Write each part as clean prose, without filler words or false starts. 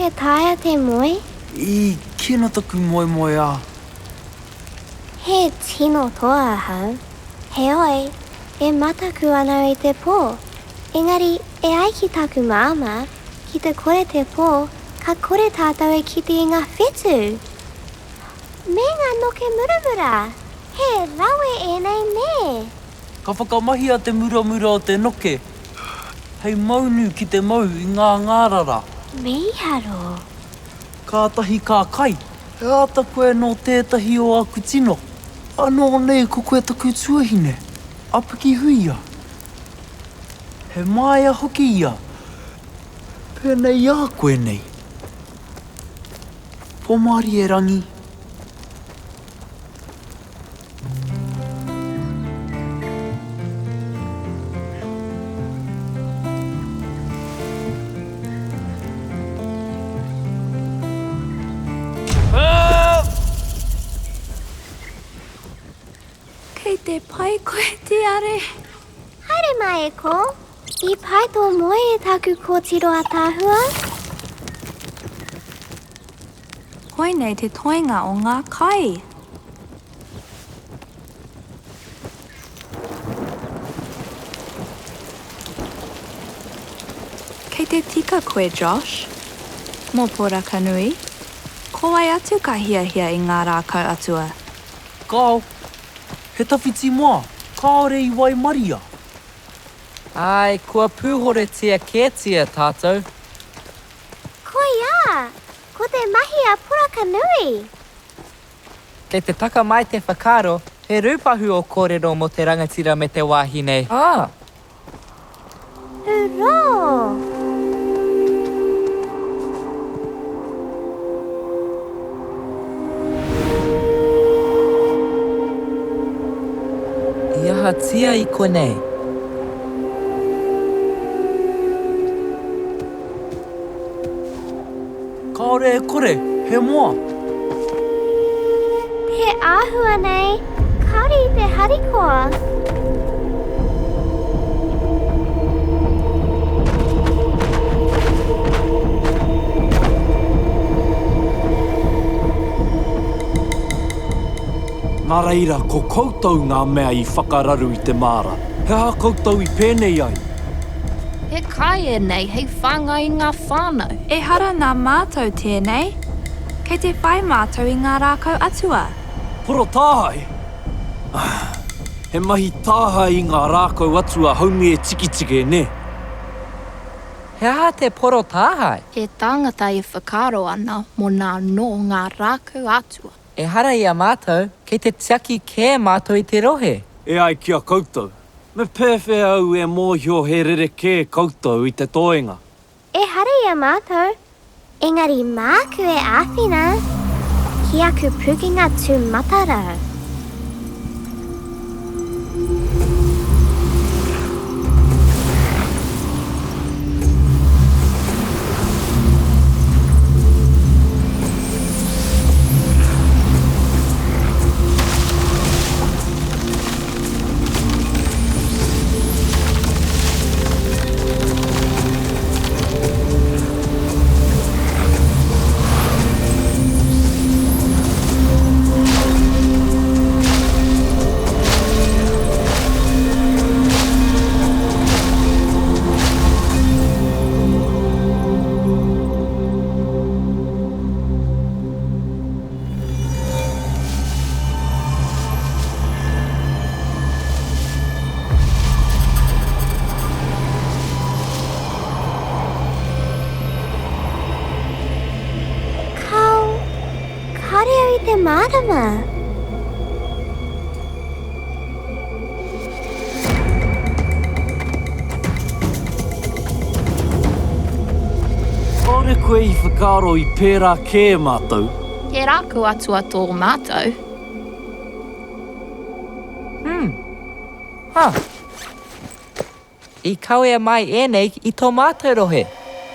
e taea te moe? I kino taku moemoeā. He tino toa ahau. Heoi, e mataku ana i te pō. Engari, e ai ki taku māmā, ki te kore te pō, ka kore tātou e kite i ngā whetū. Me ngā noke muramura! He rawe ēnei nē! Ka whakamahia te muramura o te noke hei maunu ki te mau i ngā ngārara. Mīharo! Kātahi ka kai. He āta koe nō tētahi o aku tino. Anō nei ko koe taku tuahine, a Pikihuia. He māia hoki ia, pēnei i a koe nei. Pomārie Rangi. Kei te pai koe, Tiare? Haere mai e kō. I pai tō moe e taku kōtiro ataahua? Koinei te toenga o ngā kai. Kei te tika koe, Josh. Mō Porakanui, ko wai atu ka hiahia i ngā rākau atua? Kāo. He tawhiti moa, kāore i waimaria. Āe, kua pūhoretia kētia tātou. Koia! Ko te mahi a Porakanui! Kei te taka mai te whakaaro, he rūpahu ō kōrero mō te rangatira me te wāhi nei. Ā! Hurō! I ahatia i konei? Kāore e kore, he moa. Te āhua nei, kāore i te harikoa. Nā reira, ko koutou ngā mea i whakararu i te māra. He aha koutou i pēnei ai? He kai ēnei hei whāngai i ngā whānau. Ehara nā mātou tēnei. Kei te whai mātou i ngā rākau atua. Poro tāhae? He mahi tāhae i ngā rākau atua haumi e tikitike, nē? He aha te poro tāhae? He tāngata e whakaaro ana mōna anō ngā rākau atua. Ehara i a mātou, kei te tiaki kē mātou i te rohe. E ai ki a koutou, Me pēwhea au e mōhio he rerekē koutou i te toenga? Ehara i a mātou, engari māku e āwhina ki aku pūkenga tūmatarau. Kāo, kāore au i te mārama. Kāore koe i whakaaro i pērā kē mātou? He rākau atua tō mātou. Hmm. Ha. I kawea mai ēnei i tō mātou rohe.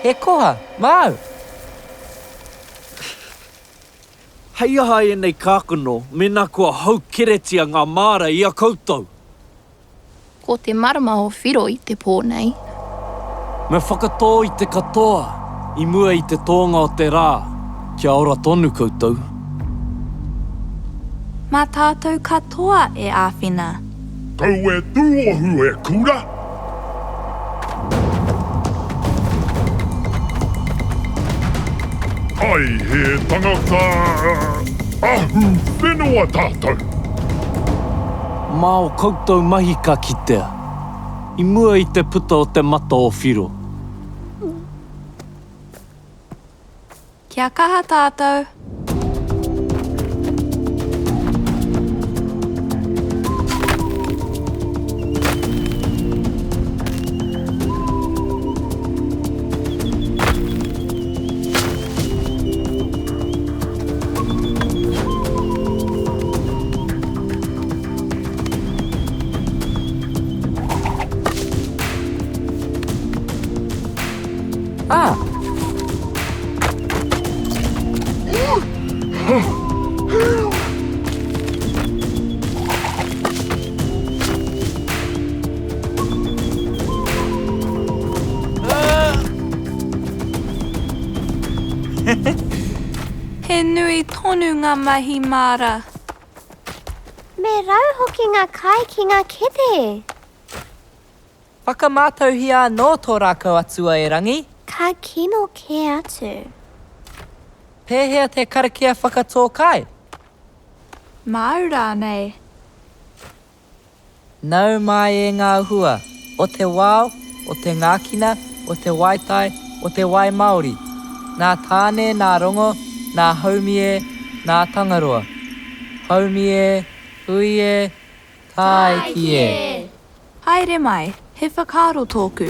He koha, māu. Hei aha ēnei kākano mēnā kua haukeretia ngā māra i a koutou? Ko te marama o Whiro i te pō nei. Me whakatō i te katoa. I mua i te tōnga o te rā, kia ora tonu koutou. Mā tātou katoa e āwhina. Kau e tūohu e kura! Ai he tangata ahu whenua tātou! Mā o koutou mahi ka kitea. I mua i te puta o te mata o Whiro. Kia kaha tātou! Ah! He nui tonu ngā mahi māra. Me rau hoki ngā kai ki ngā kete. Whakamātauhia anō tō rākau atua e Rangi. Ka kino kē atu. Pēhea te karakia whakatō kai? Māu rānei? Nau mai e ngā hua, o te wao, o te ngākina, o te waitai, o te wai māori. Nā Tāne, nā Rongo, nā Haumi e, nā Tangaroa. Haumi e, hui e, tāiki e. Haere mai, he whakaaro tōku.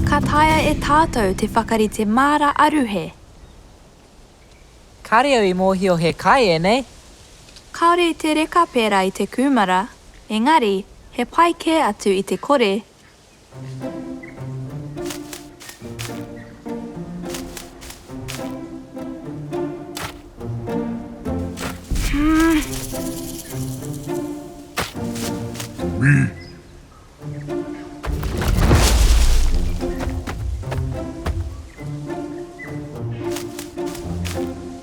Ka taea e tātou te whakarite māra aruhe. Kāre au i mōhio he kai ēnei. Kāore i te reka pērā i te kūmara, engari, he pai kē atu i te kore.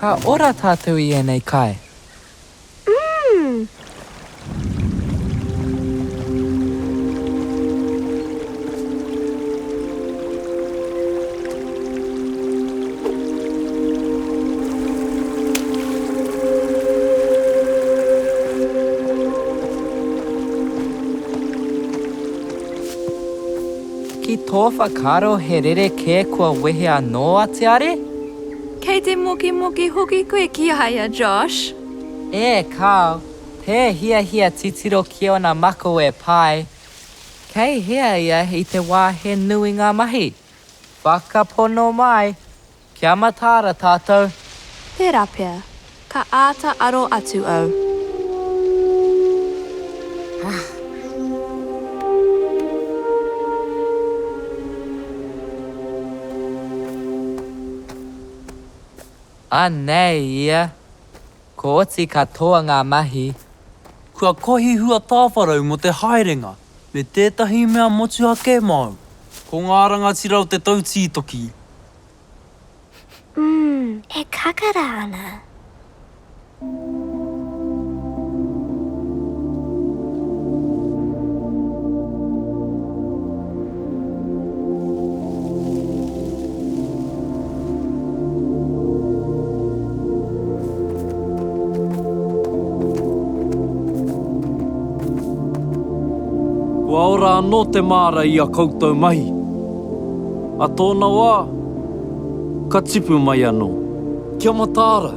Ka ora tātou i ēnei kai. Umm! Ki tō whakaaro he rerekē kua wehe anō a Te Are? Kei te mokemoke hoki koe ki a ia, Josh. E kāo, tē hiahia titiro ki ōna makawe pai. Kei hea ia i te wā he nui ngā mahi? Whakapono mai, kia mataara tātou. Tērā pea, ka āta aro atu au. Anei ia. Kua oti katoa ngā mahi. Kua kohi hua tāwharau mō te haerenga me tētahi mea motuhake māu. Ko ngā rangatira o te tau tītoki. Umm, e kakara ana. Kua ora anō te māra i a koutou mahi. A tōna wā, ka tipu mai anō. Kia mataara,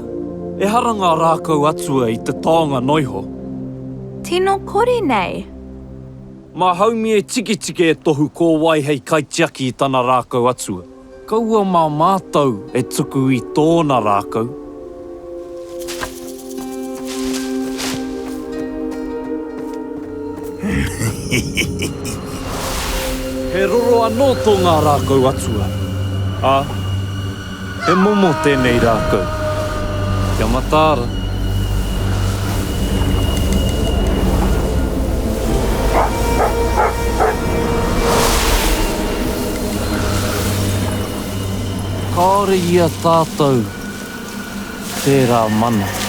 ehara ngā rākau atua i te taonga noiho. Tino kore nei. Mā Haumi e tiketike e tohu ko wai hei kaitiaki i tana rākau atua. Kaua mā mātou e tuku i tōna rākau. He roro anō tō ngā rākau atua, ā, he momo tēnei rākau. Kia mataara. Kāore i a tātou tērā mana.